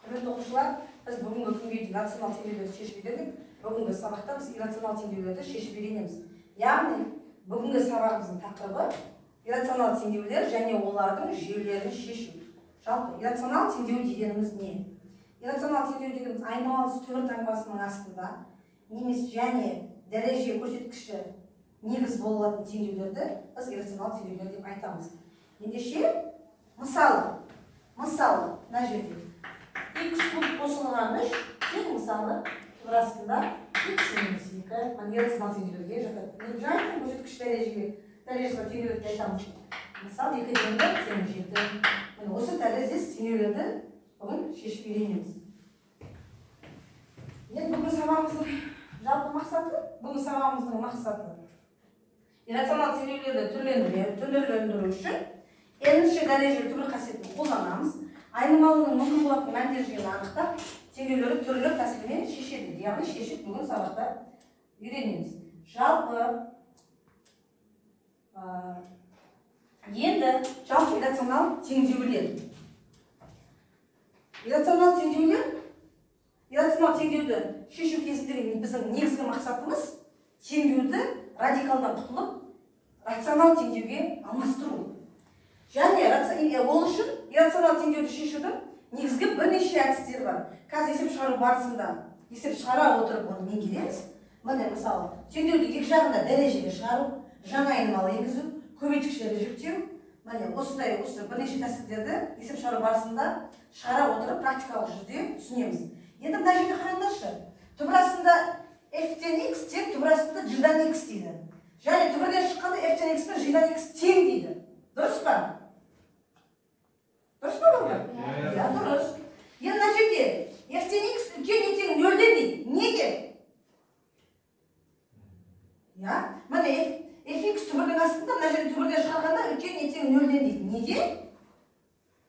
Құрметті оқушылар, біз бүгінгі күнге дейін рационал теңдеулерді шешіп үйрендік. Бүгінгі сабақта біз иррационал теңдеулерді шешіп үйренеміз. Яғни бүгінгі сабағымыздың тақырыбы иррационал теңдеулер және олардың жүйелерін шешу. Жалпы иррационал теңдеу дегеніміз не? Иррационал теңдеу дегеніміз айнымалысы түбір таңбасының астында немесе және дәреже көрсеткіші негіз бола алатын теңдеулерді біз иррационал теңдеулер деп айтамыз. Ендеше, мысалы, мына жерде x куб қосылған 3 тең мысалы түбір астында x минус 2 мына иррационал теңдеулерге жатады. Мен жаңа айттым, көрсеткіш дәрежесі теңдеулерді айтамыз. Мысалы, 2 тең 1 тең 7. Міне осы тәріздес теңдеулерді бүгін шешіп үйренеміз. Енді бүгінгі сабағымыздың жалпы мақсаты, бүгінгі сабағымыздың мақсаты иррационал теңдеулерді түрлендіру үшін n-ші дәрежелі түбір қасиетін қолданамыз. Айнымалының мүмкін болатын мәндер жиынын анықтап, теңдеулерді түрлі тәсілмен шешеді. Яғни шешіп бүгін сабақта үйренеміз. Жалпы енді жалпы иррационал теңдеулер. Иррационал теңдеулер, иррационал теңдеуді шешу кезіндегі біздің негізгі мақсатымыз теңдеуді радикалдан құтылып рационал теңдеуге алмастыру. Және ол үшін иррационал теңдеуді шешудің негізгі бірнеше әдістері бар. Қазір есеп шығару барысында есеп шығара отырып оны меңгереміз. Міне мысалы, теңдеуді екі жағында дәрежеге шығару, жаңа айнымалы енгізу, көбейткіштерді жіктеу. Міне осындай осы бірнеше тәсілдерді есеп шығару барысында шығара отырып практикалық жүзде түсінеміз. Енді мына жерде қараңдаршы. Түбір астында f-тен x тең түбір астында g-дан x дейді. Және түбірден шыққанда f-тен x пен g-дан x тең дейді. Дұрыс па? Дұрыс па балалар? Иә, дұрыс. Енді мына жерде f-тен x үлкен не тең 0-ден дейді. Неге? Иә, міне fx түбірдің астында мына жерде түбірден шығарғанда үлкен не тең 0-ден дейді. Неге?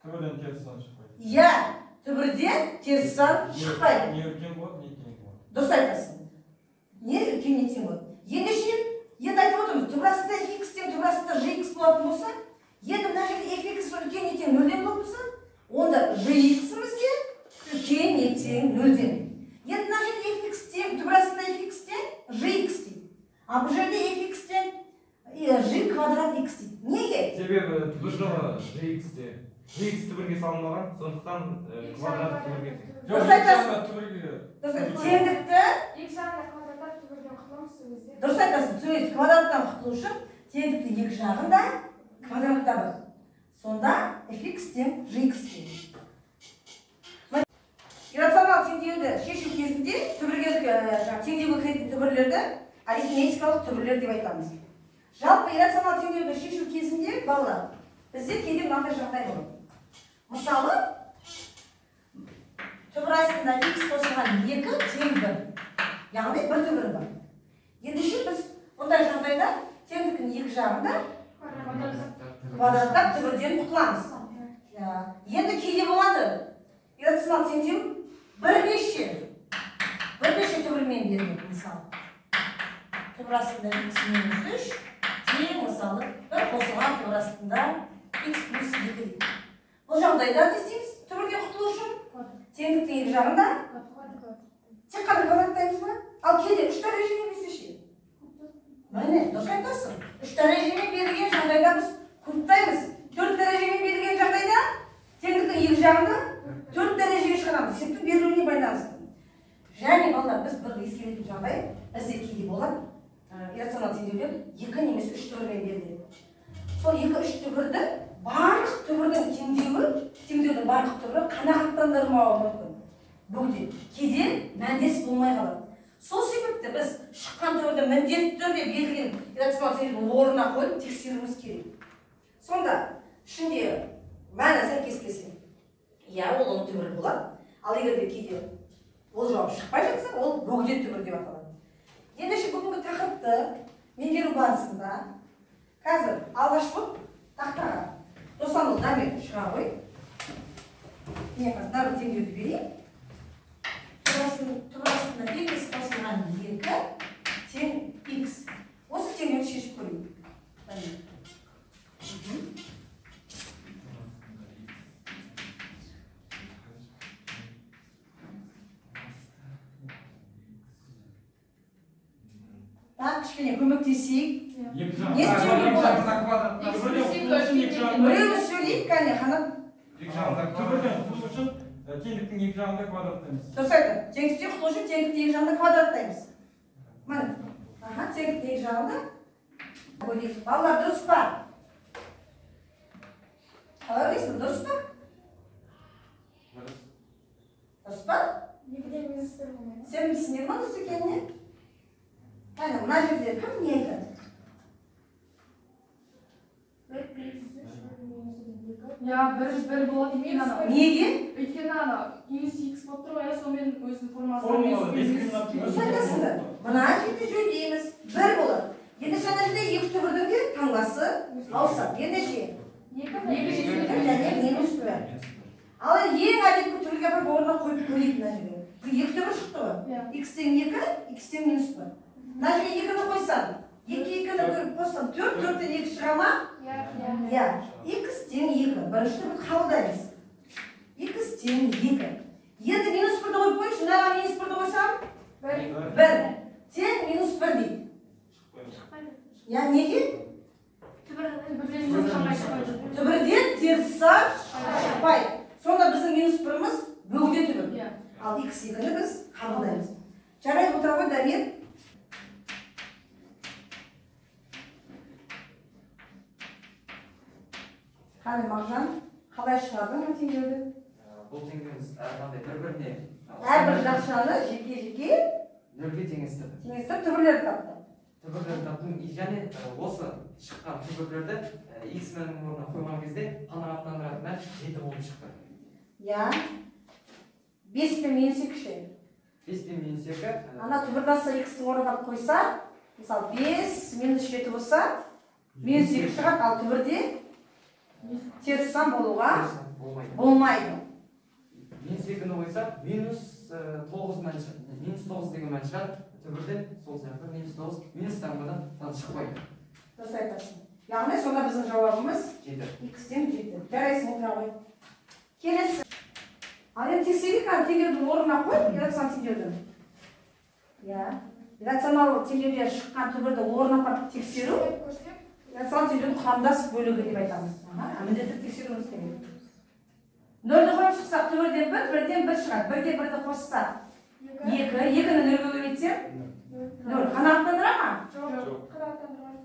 Түбірден теріс сан шықпайды. Иә, түбірден теріс сан шықпайды. Не үлкен болады, не тең болады. Дұрыс айтасың. Не үлкен не тең болады. Ендеше, енді айтып отырмыз, түбір астында fx тең түбір астында gx болатын болса, енді мына жерде fx үлкен не тең 0-ден болатын болса, онда gx-іміз де үлкен не тең 0-ден. Енді мына жерде fx тең түбір астында fx тең gx дейді. Ал бұл жерде fx тең g квадрат x дейді. Неге? Себебі түбірді gx те gx түбірге салынбаған, сондықтан квадрат түбірге тең. Дұрыс айтасың. Дұрыс айтасың. Теңдікті екі жағында квадраттар түбірден құтыламыз сол кезде. Дұрыс айтасың. Квадраттан құтылу үшін теңдікті екі жағында квадраттадық. Сонда fx тең gx тең. Иррационал теңдеуді шешу кезінде түбірге теңдеуге кіретін түбірлерді арифметикалық түбірлер деп айтамыз. Жалпы иррационал теңдеуді шешу кезінде балалар бізде кейде мынандай жағдай болады. Мысалы, түбір астында x қосылған 2 тең 1. Яғни бір түбір бар. Ендеше біз бұндай жағдайда теңдіктің екі жағында квадраттап түбірден құтыламыз. Енді кейде болады иррационал теңдеу бірнеше түбірмен беріледі. Мысалы, түбір астында x минус 3 тең мысалы 1 қосылған түбір астында x плюс 2 дейді. Бұл жағдайда не істейміз? Түбірден құтылу үшін теңдіктің екі жағында тек қана квадраттаймыз ба? Ал кейде үш дәрежемен берсе ше? Міне, дұрыс айтасың. Үш дәрежемен берілген жағдайда біз кубтаймыз. Төрт дәрежемен берілген жағдайда теңдіктің екі жағында төрт дәрежеге шығарамыз. Есептің берілуіне байланысты. Және балалар, біз бір ескеретін жағдай, бізде кейде болады иррационал теңдеулер екі немесе үш түбірмен беріледі. Сол екі-үш түбірді барлық түбірдің теңдеуі, теңдеудің барлық түбірі қанағаттандырмауы мүмкін. Бөгде кейде мәндес болмай қалады. Сол себепті біз шыққан түбірді міндетті түрде берілген иррационал теңдеудің орнына қойып тексеруіміз керек. Сонда ішінде мәні сәйкес келсе, иә, ол оның түбірі болады. Ал егер де кейде ол жауап шықпай жатса, ол бөгде түбір деп аталады. Ендеше бүгінгі тақырыпты меңгеру барысында қазір алғаш болып тақтаға Досанұлы Дамир шыға ғой. Мен қазір мына бір теңдеуді берейін. Түбір астында x қосылған 2 тең x. Осы теңдеуді шешіп көрейік. Так, кішкене көмектесейік. Не істеуге болады? Біреуіміз сөйлейік, кәне, Қанат. Екі жағында түбірден құтылу үшін теңдіктің екі жағында квадраттаймыз. Дұрыс айтты. Теңдіктен құтылу үшін теңдіктің екі жағында квадраттаймыз. Міне. Аха, теңдіктің екі жағында. Көрейік. Балалар, дұрыс па? Қалай ойлайсың, дұрыс па? Дұрыс па? Сенімсіңдер ма дұрыс екеніне? Кәне, мына жерде кім не айтады? Я, бір болады екен ана. Неге? Өйткені ана минус х болып тұр ғой, сонымен өзінің формасы. Дұрыс айтасыңдар. Мына жерде жөндейміз. 1 болады. Енді ана жерде екі түбірдің де таңбасы ауысады. Ендеше 2 және минус 1. Ал ең әдепкі түбірге апарып орнына қойып көрейік мына жерге. Екі түбір шықты ғой. Х тең 2, х тең минус 1. Мына жерге 2-ні қойсам, 2 2-ні қоссам 4, 4-тен 2 шыға ма? Иә. Х тең 2. Бірінші түбірді қабылдаймыз. Х тең 2. Енді минус 1-ді қойып қойыңызшы. Мынаға минус 1-ді қойсам 1. Тең минус 1 дейді. Я, неге? Түбірден теріс сан шықпайды. Сонда біздің минус 1-іміз бөгде түбір. Ал х 2-ні біз қабылдаймыз. Жарайды, отыра ғой, Дамир. Қане, Мағжан, қалай шығардың мына теңдеуді? Бұл теңдеуіміз әрқандай бір-біріне әрбір жақшаны жеке-жеке нөлге теңестірді. Теңестіріп түбірлерді тапты. Түбірлерді таптым және осы шыққан түбірлерді х мәнінің орнына қойған кезде қанағаттандыратын мән 7 болып шықты. Иә. 5 пен минус 2 ше. 5 пен минус 2. Ана түбірді алса х-тің орнына қойса, мысалы 5 минус 7 болса, минус 2 шығады, ал түбірде теріс сан болуға болмайды. Минус 2-ні қойса, минус 9 мән шығады. Минус 9 деген мән шығады. Түбірден сол сияқты минус 9, минус таңбадан сан шықпайды. Дұрыс айтасың. Яғни сонда біздің жауабымыз 7. Х тең 7. Жарайсың, отыра ғой. Келесі. Ал енді тексерейік, ана теңдеудің орнына қой, иррационал теңдеуді. Иә. Иррационал теңдеуде шыққан түбірді орнына апарып тексеру, иррационал теңдеудің құрамдас бөлігі деп айтамыз. Міндетті тексеруіміз керек. 0-ді қойып шықсақ, түбірден 1, 1-ден 1 шығады. 1-ге 1-ді қоссақ, 2, 2-ні 0-ге көбейтсем, 0. Қанағаттандыра ма? Жоқ, қанағаттандырмайды.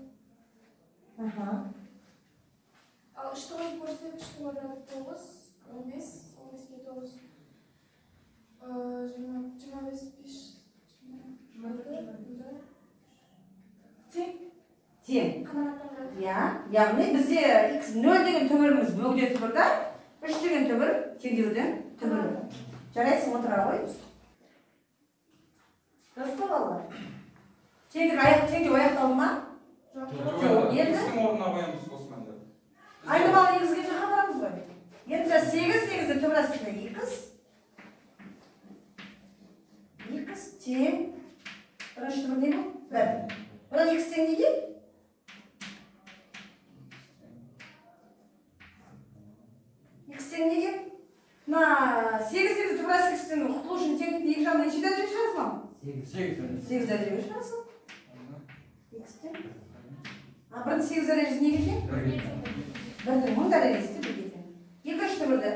Ал 3-ті қойып көрсек, 3-тің квадраты 9, 15, 15-ге 9, 25, 5, 22, тең. Тең. Қанағаттандырады. Иә, яғни бізде х 0 деген түбіріміз бөгде түбір да, 3 деген түбір теңдеудің түбірі. Жарайсың, отыра ғой. Дұрыс па, балалар? Теңдеу аяқталды ма? Жоқ. Жоқ. Енді х-тің орнына қоямыз осы мәнді. Айнымалы негізге жаққа барамыз ғой. Енді 8 негізі түбір астында х. Х тең бірінші түбір не бұл? 1. Бұдан х тең неге? Х тең неге? Мына 8 негізі түбір асты х-тен құтылу үшін теңдіктің екі жағында неше дәреже шығарасың ал? 8. 8 дәрежеге шығарасың. Х тең. А бірдің 8 дәрежесі неге тең? Бірдің 1000 дәрежесі де бірге тең. Екінші түбірді.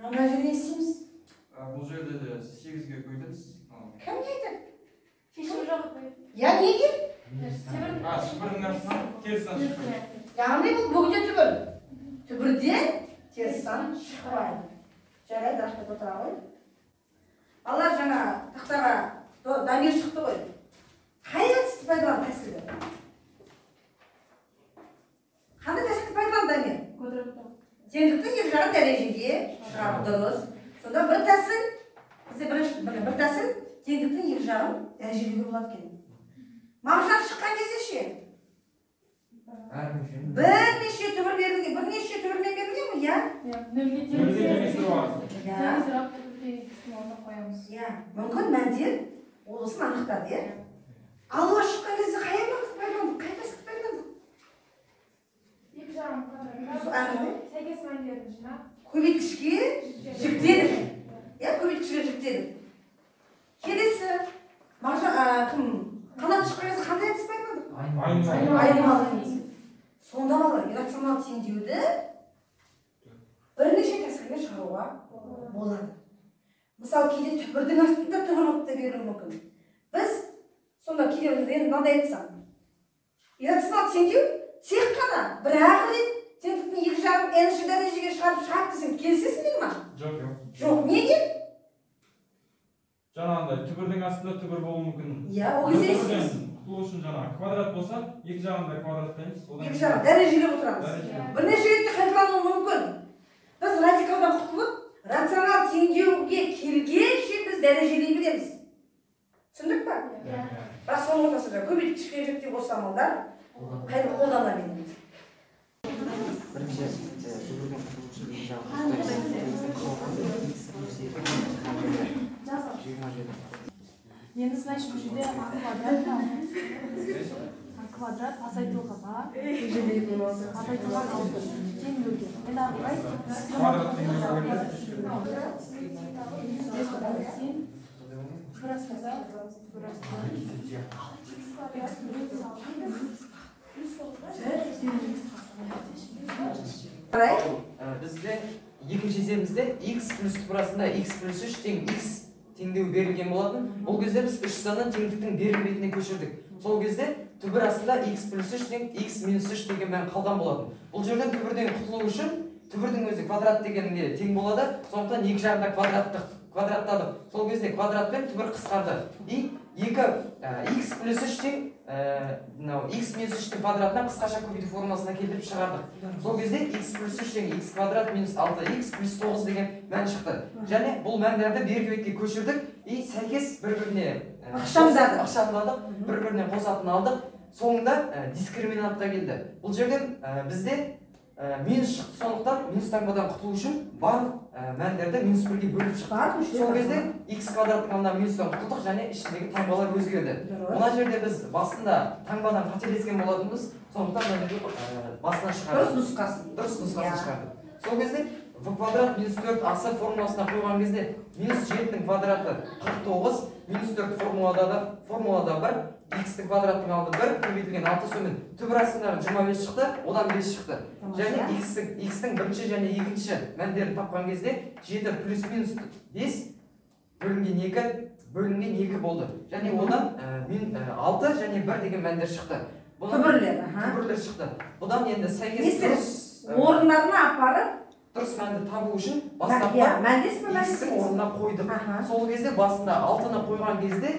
Мына жерде не істейміз? Бұл жерде де 8-ге көбейтеміз. Кім не айтады? Шешімі жоқ. Я, неге? Түбірдің астынан теріс сан шықпайды. Яғни бұл бөгде түбір. Түбірден теріс сан шықпайды. Жарайды, рахмет, отыра ғой. Балалар, жаңа тақтаға Дамир шықты ғой. Қай әдісті пайдаланды тәсілді? Қандай тәсілді пайдаланды Дамир? Квадраттау. Теңдіктің екі жағын дәрежеге шығару, дұрыс. Сонда бір тәсіл, бізде бір тәсіл теңдіктің екі жағын дәрежелеуге болады екен. Мағжан шыққан кезде ше? Бірнеше түбір берілген, бірнеше түбірмен берілген ғой, иә? Иә, нөлге теңестіріп аламыз. Иә, мүмкін мәндер облысын анықтады, иә? Алла шыққан кезде қай амалды пайдаландық, қай тәсілді пайдаландық? Екі жағын квадраттап, сәйкес мәндерін жинап, көбейткішке жіктедік. Иә, көбейткішке жіктедік. Айнымалы енгіземіз. Сонда балалар, иррационал теңдеуді бірнеше тәсілмен шығаруға болады. Мысалы, кейде түбірдің астында түбір болып та берілуі мүмкін. Біз сонда кейде енді мынандай айтсам, иррационал теңдеу тек қана бір-ақ рет теңдіктің екі жағын n-ші дәрежеге шығарып шығады десең, келісесіңдер ма? Жоқ, жоқ. Жоқ, неге? Жаңағындай түбірдің астында түбір болуы мүмкін. Иә, ол кезде не істейміз? Құтылу үшін жаңағы квадрат болса, екі жағында квадраттаймыз. Екі жағын дәрежелеп отырамыз. Бірнеше ретте қайталануы мүмкін. Біз радикалдан құтылып, рационал теңдеуге келгенше біз дәрежелей береміз. Түсіндік па? Бірақ соның ортасында көбейтіп кішкене деп осы амалдар қолдана береміз. Бірінші түбірден құтылу үшін екі жағын қостаймыз. Енді, значит, бұл жерде а квадрат азайтылған а азайтылған 6 тең нөлге. Енді ары қарай түбір астында Бізде екінші есебімізде x плюс түбір астында x плюс 3 тең x теңдеуі берілген болатын. Бұл кезде біз үш санын теңдіктің бергі бетіне көшірдік. Сол кезде түбір астында x плюс 3 тең x минус 3 деген мән қалған болатын. Бұл жерден түбірден құтылу үшін түбірдің өзі квадрат дегенге тең болады. Сондықтан екі жағында квадраттадық. Сол кезде квадрат пен түбір қысқарды. И 2 x плюс 3 тең x минус 3-тің квадратына қысқаша көбейту формуласына келтіріп шығардық. Сол кезде x плюс 3 тең x квадрат минус 6x плюс 9 деген мән шықты. Және бұл мәндерді бергі бетке көшірдік и сәйкес бір-біріне ықшамдадық, бір-біріне қосатын алдық. Соңында дискриминантқа келді. Бұл жерден бізде минус шықты, сондықтан минус таңбадан құтылу үшін барлық мәндерді минус 1-ге бөліп шықтық. Сол кезде x квадраттың алдына минустан құтылдық және ішіндегі таңбалар өзгерді. Мына жерде біз басында таңбадан қателескен болатынбыз, сондықтан мына жерде басынан шығардық. Дұрыс нұсқасын шығардық. Сол кезде в квадрат минус 4 ас формуласына қойған кезде минус 7-нің квадраты 49, минус 4 формулада 1, x-тің квадраттың алды 1, көбейтілген 6 сонымен түбір астындағы 25 шықты, одан 5 шықты. Және x-тің бірінші және екінші мәндерін тапқан кезде 7 плюс минус 5 бөлінген 2 бөлінген 2 болды. Және одан 6 және 1 деген мәндер шықты. Түбірлер шықты. Бұдан енді сәйкес дұрыс орындарына апарып дұрыс мәнді табу үшін бастапқы x-тің орнына қойдық. Сол кезде басында 6-ны қойған кезде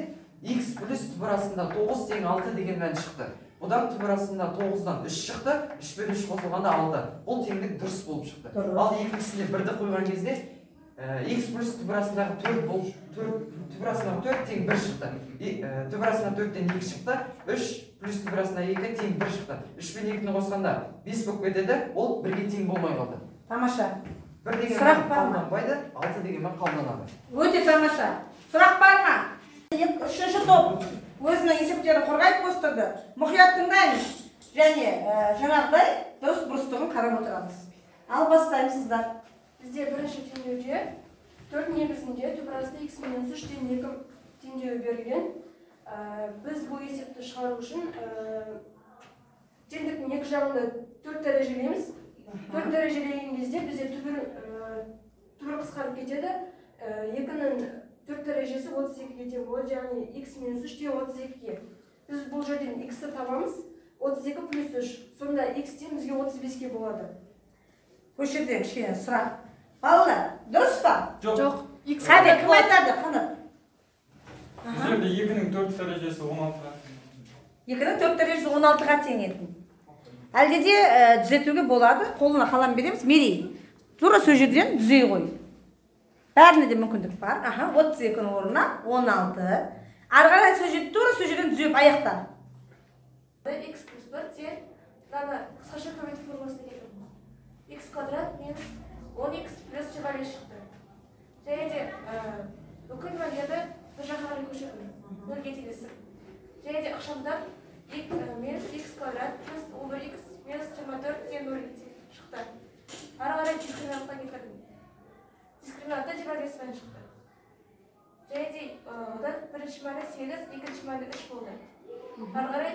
x плюс түбір астында 9 тең 6 деген мән шықты. Бұдан түбір астында 9-дан 3 шықты, 3 пен 3 қосылғанда 6. Бұл теңдік дұрыс болып шықты. Ал екіншісінде 1-ді қойған кезде x плюс түбір астындағы 4 болып түбір астындағы 4 тең 1 шықты. Түбір астында 4-тен 2 шықты, 3 плюс түбір астында 2 тең 1 шықты. 3 пен 2-ні қосқанда 5 болып кетеді, ол 1-ге тең болмай қалды. Тамаша. 1 деген мән қабылданбайды, 6 деген мән қабылданады. Өте тамаша. Сұрақ бар ма? Үшінші топ өзінің есептерін қорғай қостырды. Мұқият тыңдаймыз және жаңағыдай дұрыс бұрыстығын қарап отырамыз. Ал бастаймыз, қыздар. Бізде бірінші теңдеуде 4 негізінде түбір асты x минус 3 тең 2 теңдеуі берілген. Біз бұл есепті шығару үшін теңдіктің екі жағында 4 дәрежелейміз. 4 дәрежелеген кезде бізде түбір қысқарып кетеді. 2-нің 4 дәрежесі 32-ге тең болады, яғни x минус 3 тең 32-ге. Біз бұл жерден x-ті табамыз, 32 плюс 3, сонда x тең бізге 35-ге болады. Осы жерден кішкене сұрақ. Балалар, дұрыс па? Жоқ. Қане, кім айтады? Қанат. Бұл жерде 2-нің 4 дәрежесі 16-ға. 2-нің 4 дәрежесі 16-ға тең етін. Әлде де түзетуге болады, қолына қалам береміз. Мерей, тура сол жерден түзей қой. Бәріне де мүмкіндік бар. Аха, 32-нің орнына 16. Ары қарай сол жерде тура сол жерден түзеп аяқта. X плюс 1 тең мынаны қысқаша көбейту формуласына келтірдім. X квадрат минус 10x плюс 25 шықты. Және де бүкіл мәндерді бір жаққа қарай көшірдім. 0-ге теңдестірдім. Және де ықшамдап минус x квадрат плюс 11x минус 24 тең 0-ге шықты. Ары қарай дискриминантқа келтірдім. Дискриминантта 25 мән шықты. Және де одан бірінші мәні 8, екінші мәні 3 болды. Ары қарай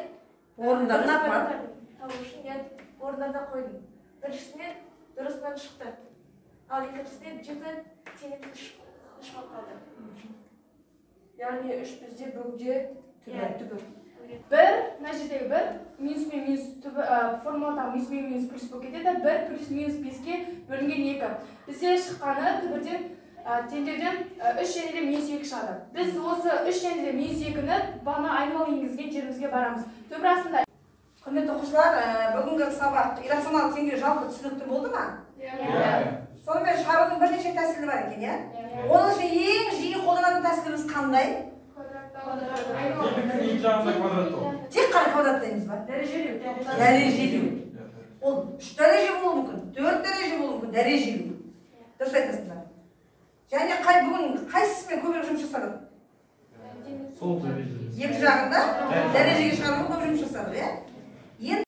Орындарына апарып. Табу үшін я орындарына қойдым. Біріншісіне дұрыс мән шықты. Ал екіншісіне 7 тең 3 болып қалды. Яғни 3 бізде бөгде Түбір. түбір. 1, мына жердегі 1, минус пен минус түбі, формуладағы минус пен минус плюс болып кетеді. 1 плюс минус 5-ке бөлінген 2. Бізде шыққаны түбірден теңдеуден 3 және де минус 2 шығады. Біз осы 3 және де минус 2-ні бағана айнымалы енгізген жерімізге барамыз. Түбір астында. Құрметті оқушылар, бүгінгі сабақ иррационал теңдеу жалпы түсінікті болды ма? Иә. Сонымен шығарудың бірнеше тәсілі бар екен, иә? Оның ішінде ең жиі қолданатын тәсіліміз қандай? Теңдіктің екі жағында квадраттау. Тек қана квадраттаймыз ба? Дәрежелеу. Дәрежелеу. Ол 3 дәреже болуы мүмкін, 4 дәреже болуы мүмкін, дәрежелеу. Дұрыс айтасыздар. Және бүгін қайсысымен көбірек жұмыс жасадық? Сол дәреже. Екі жағында дәрежеге шығаруға көп жұмыс жасадық, иә? Енді